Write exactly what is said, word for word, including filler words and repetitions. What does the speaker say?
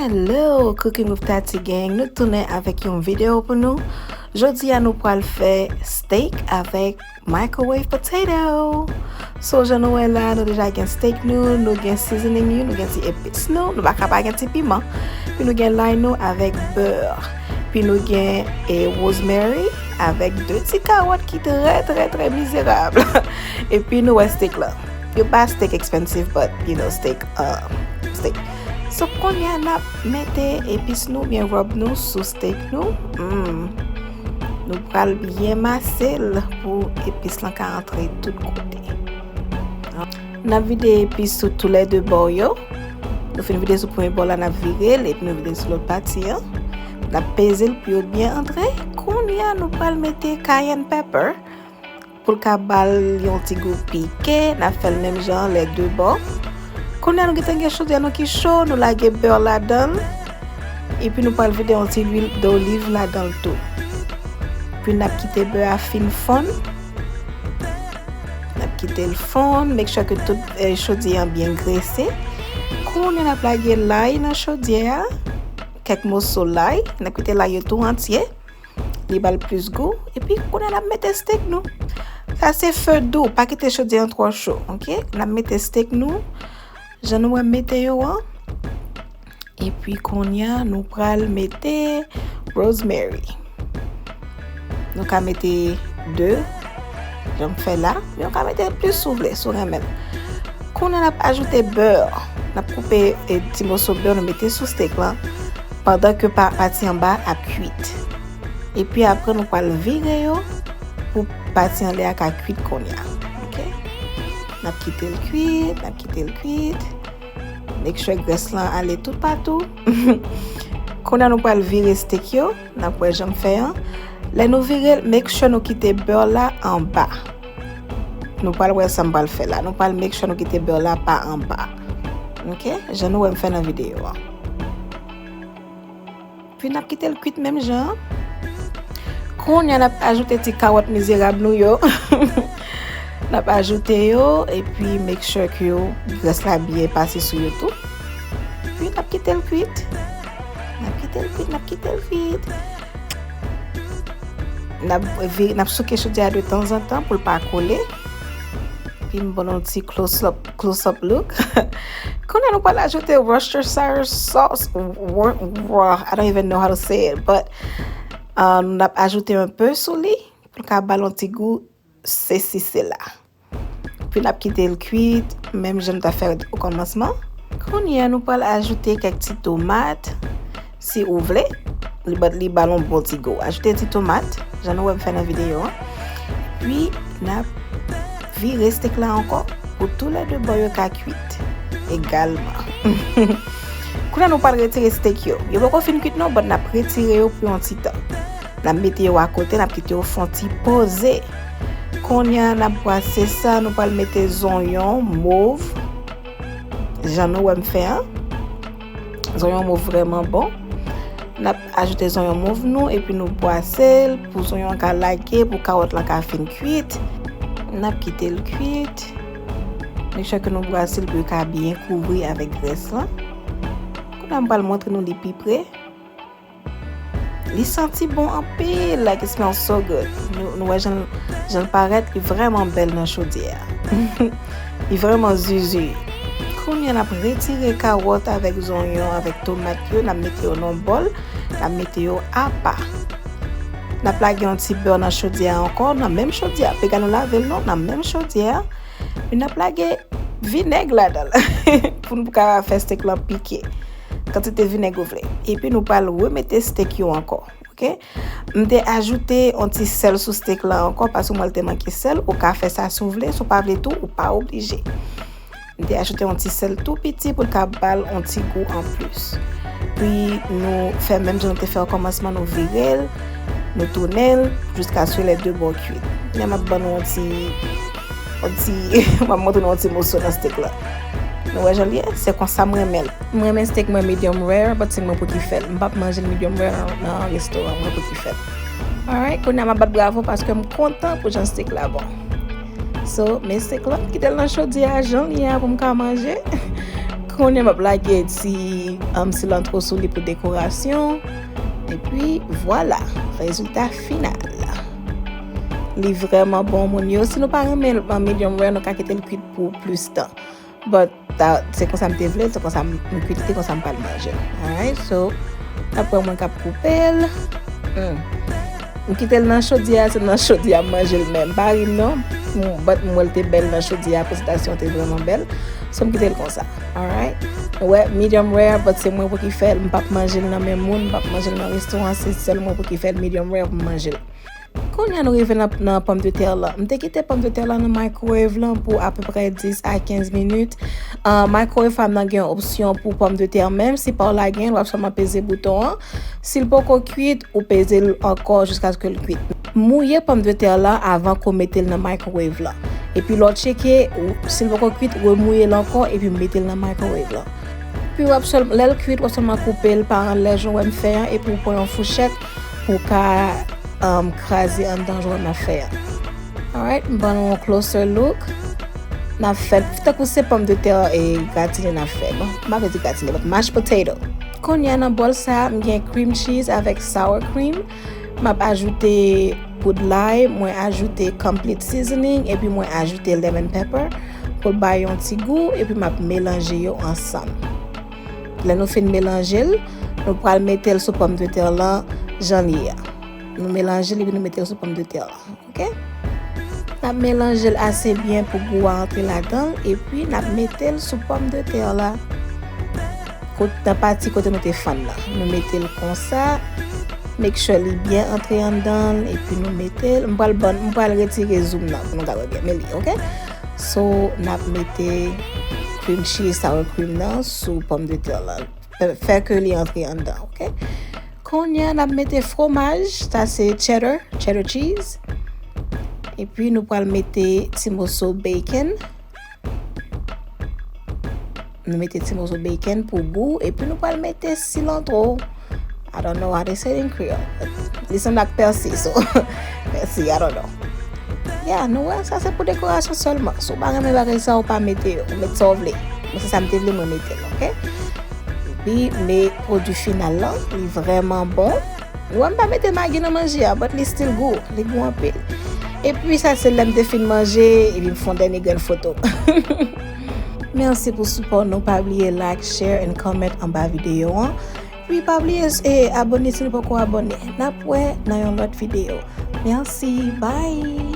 Hello, Cooking with Tati Gang. Nou tounen avèk yon videyo pou nou. Jodi a nou pral fè steak avèk microwave potato. So, jan nou wè la, nou deja gen steak nou, nou gen seasoning nou, nou gen ti epis nou, nou pa ka pa gen ti piman. Pi nou gen lay nou avèk bè. Pi nou gen e rosemary avèk de ti kawòt ki trè, trè, trè mizerab. Epi nou wè steak la. Yo pa steak expensive, but, you know, steak, uh, steak. So, kounye a n ap mete epis nou, byen rub nou sou steak nou. Mm. Nou pral byen mase l pou epis lan ka antre tout kote. N ap vide epis sou toulède bò yo. Nou fin vide sou premye bò la, n ap vire l, epi nou vide l sou lòt pati an. N ap peze l pou yo byen antre. Kounye a, nou pral mete cayenne pepper. Pou l ka ba l yon ti gou pike, n ap fè l menm jan lè de bò. Kounye a nou gentan gen chodyè nou ki cho, nou lage bè ladan l. Epi nou pral vide yon ti lwil doliv ladan l tou. Epi n ap kite bè a fin fonn. N ap kite l fonn, make sure ke tout eh, chodyè an byen grese. Kounye a n ap lage lay nan chodyè a, kèk moso lay, n ap kite lay yo tou antye. Li ba l plis gou. Epi kounye a n ap mete steak nou. Sa se fe dou, pa kite chodyè an twò cho, oke? N ap mete steak nou, jan nou wè m mete yo an. Epi kounye a nou pral mete rosemary. Nou ka mete de, jan m fè la, men ou ka mete plis si w vle, si w renmen l. Kounye a n ap ajoute bè. N ap koupe eh, ti moso bè nou mete sou steak lan pandan ke pa, pati anba ap kwit. Epi apre nou pral vire yo pou pati anlè a ka kwit kounye a. Oke? N ap kite l kwit, n ap kite l kwit. Make sure grès lan ale toupatou. Kounye a nou pral vire steak yo, n ap wè jan m fè an. Lè nou vire l, make sure nou kite bè la anba. Nou pral wè sa m pral fè la. Nou pral make sure nou kite bè la pa anba. Oke? Jan nou wè m fè nan videyo an. Pi n ap kite l kwit menm jan an. Kounye a n ap ajoute ti kawòt mizerab nou yo. N ap ajoute yo epi make sure ke yo, grès la byen pase sou yo tou. Pi n ap kite l kwit. N ap kite l kwit, n ap kite l kwit. N ap vi-, n ap souke chodyè a de tanzantan pou l pa kole. Epi m ban nou yon ti close up, close up look. Kounye a nou pral ajoute Worcestershire sauce. Wor-, wor-, I don't even know how to say it, but uh, n ap ajoute yon pe sou li pou l ka ba l yon ti gou sesi sela. Epi n ap kite l kwit, menm jan nou ta fè o kòmansman. Kounye a nou pral ajoute kèk ti tomat, si ou vle. Li ba, li ba l yon bon ti gou. Ajoute ti tomat, jan nou wè m fè nan videyo an. Epi n ap vire steak la ankò pou toulède bò yo ka kwit egalman. Kounye a nou pral retire steak yo. Yo poko fin kwit non, but n ap retire yo pou yon ti tan. N ap mete yo akote, n ap kite yo fè yon ti poze. Kounye a n ap bwase sa, nou pral mete zonyon mov. Jan nou wè m fè an. Zonyon mov vrèman bon. N ap ajoute zonyon mov nou epi nou bwase l pou zonyon an ka lage, pou kawòt lan ka fin kwit. N ap kite l kwit. Make sure ke nou bwase l pou l ka byen kouvri avèk grès lan. Kounye a m pral montre nou li pi pre. Li santi bon anpil, like, it smells so good. Nou, nou wè jan, jan l parèt, li vrèman bèl nan chodyè a. Li vrèman zuzu. Kounye a n ap retire kawòt avèk zonyon, avèk tomat yo, n ap mete yo nan bòl, n ap mete yo apa. N ap lage yon ti bè nan chodyè a ankò, nan menm chodyè a. Piga nou lave l non, nan menm chodyè a. Epi n ap lage vinèg ladan l pou nou ka fè steak lan pike. Kantite vinèg ou vle. Epi nou pral remete steak yo ankò. Oke? M te ajoute yon ti sèl sou steak lan ankò paske mwen te manke sèl. Ou ka fè sa si w vle. Si w pa vle tou, ou pa oblije. M te ajoute yon ti sèl tou piti pou l ka ba l yon ti gou anplis. Pi nou fè menm jan nou te fè o kòmansman, nou vire l, nou tounen l jiskaske lè de bò kwit. Kounye a m ap ban nou yon ti, yon ti, m ap montre nou yon ti moso nan steak la. Nou wè jan l ye? Se konsa m renmen l. M renmen steak mwen medium rare, but se mwen pou ki fè l. M p ap manje l medium rare nan, nan restoran, mwen pou ki fè l. Alright, kounye a m ap bat bravo paske m kontan pou jan steak la bon. So, men steak la, m kite l nan chodyè a, jan l ye a pou m ka manje. Kounye a m ap lage ti um, silantro sou li pou dekorasyon. Epi vwala, rezilta final. Li vrèman bon, moun yo. Si nou pa renmen l an medium rare, nou ka kite l kwit pou plis tan. But ta, se konsa m te vle l, se konsa m m kwit li, konsa m pral manje l. Alright, so, apre mwen k ap koupe l. Hmm. M kite l nan chodyè a, se nan chodyè a m manje l menm. Pa ri m non. M- But m wè l te bèl nan chodyè a, prezantasyon te vrèman bèl. So m kite l konsa. Alright. Ou wè, medium rare, but se mwen pou ki fè l. M p ap manje l nan men moun, m p ap manje l nan restoran, se sèl mwen pou ki fè l medium rare pou m manje l. Kounye a nou rive nan, nan pòmdetè la. M te kite pòmdetè la nan microwave lan pou apeprè dis a kenz minit. Uh, microwave pa m nan gen opsyon pou pòmdetè menm. Si pa w la gen, w ap sèlman peze bouton an. Si l poko kwit, ou peze l ankò jiskaske l kwit. Mouye pòmdetè la avan ke w mete l nan microwave lan. Epi lè w tcheke, ou- si l poko kwit, remouye l ankò epi mete l nan microwave lan. Epi w ap sèl- lè l kwit, w ap sèlman koupe l pa anlè jan w wè m fè an epi w pran yon fouchèt pou w ka um, kraze anndan jan w wè m ap fè an. Alright, m ban nou yon closer look. N ap fè l tankou se pòmdetè e gratine n ap fè. Bon, m pa vle di gratine, but mashed potato. Kounye a nan bòl sa a, m gen cream cheese avèk sour cream. M ap ajoute poud lay, mwen ajoute complete seasoning, epi mwen ajoute lemon pepper pou l bay yon ti gou, epi m ap melanje yo ansanm. Lè nou fin melanje l, nou pral mete l sou pòmdetè lan jan l ye a. Nou melanje l epi nou mete l sou pòmdetè lan. Oke? N ap melanje l ase byen pou gou a antre ladan l, epi n ap mete l sou pòmdetè la. Kot- nan pati kote nou te fann nan. Nou mete l konsa. Make sure li byen antre anndan l, epi nou mete l. M pral ban- m pral retire zoom nan pou nou ka wè byen. Men li, oke? So, n ap mete cream cheese, sour cream nan sou pòmdetè lan. Fè- Fè ke li antre anndan, oke? Kounye a, n ap mete fromaj, sa se cheddar, cheddar cheese. Epi nou pral mete ti moso bacon. Nou mete ti moso bacon pou gou. Epi nou pral mete cilantro. I don't know how they say it in Creole. Li sanble ak pèsi, so. Pèsi, I don't know. Yeah, nou wè, sa se pou dekorasyon sèlman. Si w pa renmen bagay sa, ou pa mete yo. Ou met sa w vle. Mwen, se sa m te vle, mwen mete l, oke? Epi, men pwodui final lan, li vrèman bon. Ou wè, m pa mete magi nan manje a, but li still gou. Li gou anpil. Epi, sa se lè m te fin manje, epi m fè yon dènye grenn foto. Mèsi pou sipò nou. Pa bliye like, share, and comment anba videyo an. Epi, pa bliye e, abòne si nou poko abòne. N ap wè nan yon lòt videyo. Mèsi. Bye!